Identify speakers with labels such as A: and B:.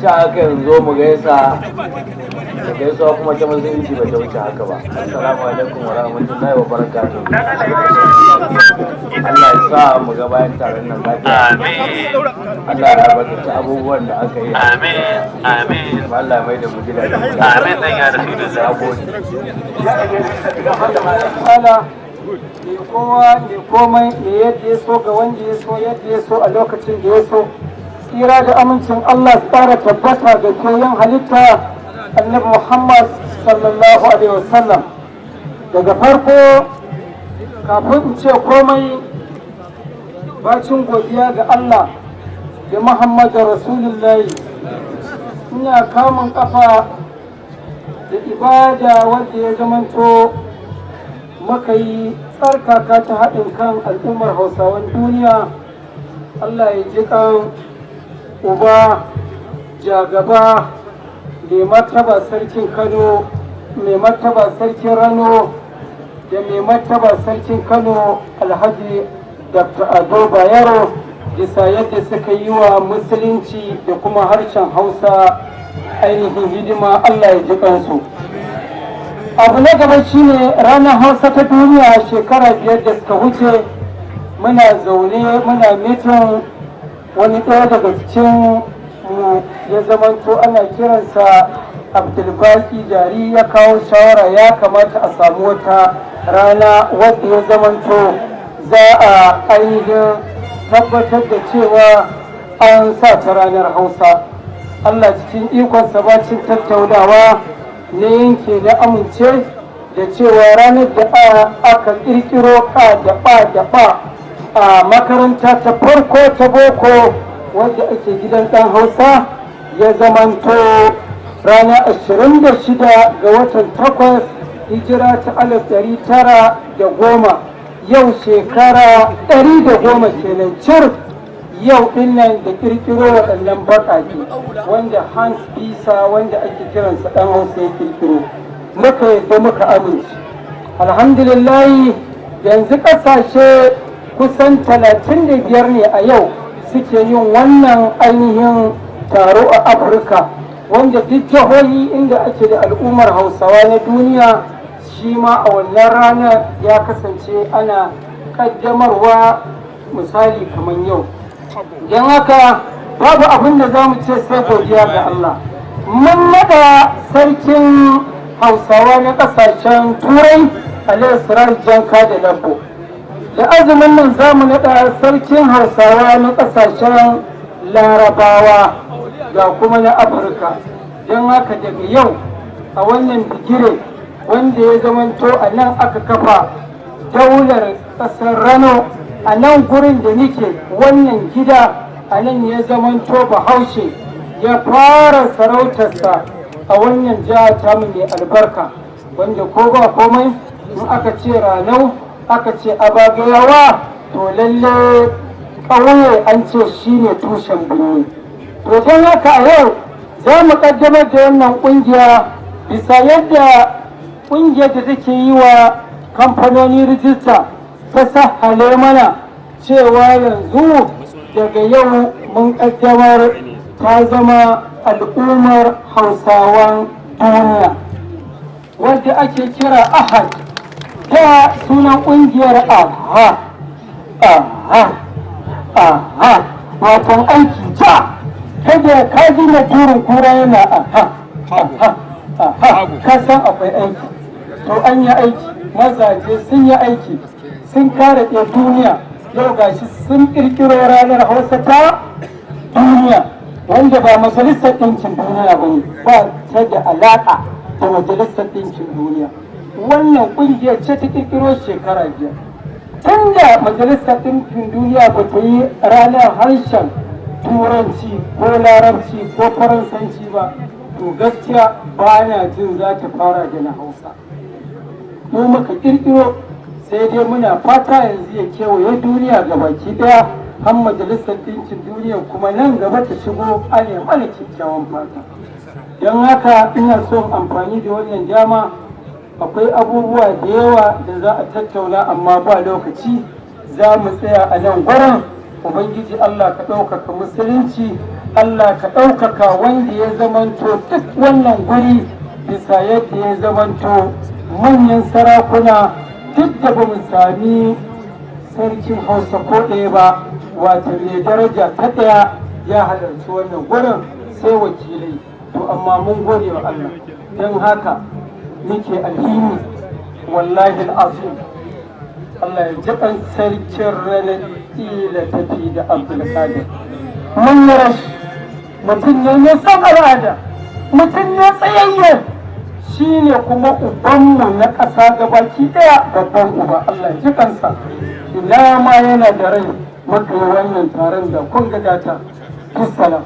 A: Ta haka yanzu mu gaisa da gaisuwa kuma ta musulunci ba ta wuce haka ba. Assalamu alaikum wa rahmatullahi wa barakatuh. Allah ya sa mu ga bayan taron nan lafiya.
B: Amin.
A: Allah ya albarkaci abubuwan da aka yi.
B: Amin, amin.
A: Allah ya mai da mu gidaje.
B: Amin dan ya Rasulullah.
A: Na gode.
C: Ta'ala, mai kowa mai komai, mai yadda ya so ga wanda ya so, yadda ya so, a lokacin da ya so. Tsira da amincin Allah su ƙara tabbata ga koyon halitta, Annabi Muhammad sallallahu alaihi wasallam. Daga farko, kafin in ce komai, bacin godiya ga Allah da Muhammadu Rasulullahi, ina kamun kafa da ibada wanda ya zamanto muka yi tsarkaka ta haɗin kan al'ummar Hausawan duniya. Allah ya ji kan uba jagaba, mai martaba Sarkin Kano, mai martaba Sarkin Rano, da mai martaba Sarkin Kano, Alhaji Dr. Ado Bayero, bisa yadda suka yi wa musulunci da kuma harshen Hausa ainihin hidima. Allah ya ji kansu. Abu na gaba shine ranar Hausa ta duniya. Shekara 5 da suka wuce muna zaune muna meeting, wani ɗaya daga cikin mu ya zamanto ana kiransa Abdulbaki Jari ya kawo shawara ya kamata a samu wata rana wadda ya zamanto za a ainihin tabbatar da cewa an sa ta ranar Hausa. Allah cikin ikonsa, bacin tattaunawa, na yanke na amince da cewa ranar da aka ƙirƙiro ka da ba da ba a makaranta ta farko ta boko wadda ake gidan ɗan Hausa, ya zamanto ranar 26 ga watan 8, hijira ta 1910. Yau shekara 110 kenan cir yau dinnan da kirkiro waɗannan baƙaƙe wanda Hans Bisa, wanda ake kiransa ɗan Hausa, ya kirkiro. Muka yadda muka amince. Alhamdulillahi, yanzu ƙasashe kusan 35 ne a yau suke yin wannan ainihin taro a Afirka, wanda duk jihohi inda ake da al'ummar Hausawa na duniya, shi ma a wannan ranar ya kasance ana ƙaddamarwa, misali kamar yau. Don haka babu abin da za mu ce sai godiya ga Allah. Mun naɗa Sarkin Hausawa na ƙasashen Turai, Alayhi Sirar Janka da Lambo. Da azumin nan za mu naɗa Sarkin Hausawa na ƙasashen Larabawa ga kuma na Afirka. Don haka daga yau a wannan bigire wanda ya zamanto a nan aka kafa daular ƙasar Rano, a nan gurin da nike, wannan gida, a nan ya zamanto Bahaushe ya fara sarautarsa a wannan jiha tamu mai albarka, wanda ko ba komai in aka ce Ranau, aka ce Abagayawa, to lalle ƙauye an ce shine tushen birni. To don haka a yau za mu ƙaddamar da wannan ƙungiya bisa yadda ƙungiyar da take yi wa kamfanoni rijista ta sahale mana cewa yanzu daga yau mun ƙaddamar, ta zama Al'ummar Hausawan Duniya, wadda ake kira Ahad. Ta sunan ƙungiyar Aha Aha Aha, wato aiki ja. Kada ka ji na turin kura yana aha aha aha, ka san akwai aiki. To an yi aiki, mazaje sun yi aiki, sun kare duniya. Yau gashi sun kirkiro ranar Hausa ta duniya, wanda ba Majalisar Ɗinkin Duniya ba ne, ba ta da alaƙa da Majalisar Ɗinkin Duniya. Wannan ƙungiyar ce ta kirkiro shekara 5. Tun da Majalisar Ɗinkin Duniya ba ta yi ranar harshen Turanci ko Larabci ko Faransanci ba, to gaskiya ba na jin za ta fara da na Hausa. Mu muka kirkiro, sai dai muna fata yanzu ya kewaye duniya ga baki daya, har Majalisar Ɗinkin Duniya kuma nan gaba ta shigo. Ana mana kyakkyawan fata. Don haka ina son amfani da wannan dama. Akwai abubuwa da yawa da za a tattauna, amma ba lokaci, za mu tsaya a nan gwaran. Ubangiji Allah ka ɗaukaka musulunci. Allah ka ɗaukaka wanda ya zamanto duk wannan guri bisa yadda ya zamanto manyan sarakuna, duk da ba mu sami sarkin Hausa ko ɗaya ba, wato mai daraja ta ɗaya ya halarci wannan gurin, sai wakilai. To amma mun gode wa Allah. Don haka nake alhini, wallahi azim, Allah ya ji ɗan sarkin ranar ila tafi da Abdulkadir. Mun yi rashi. Mutum ne mai son al'ada, mutum ne tsayayye, shi ne kuma ubanmu na ƙasa gabaki ɗaya, babban uba. Allah ji kansa. Ina ma yana da rai muka yi wannan taron da kun ga gata. Bisalam.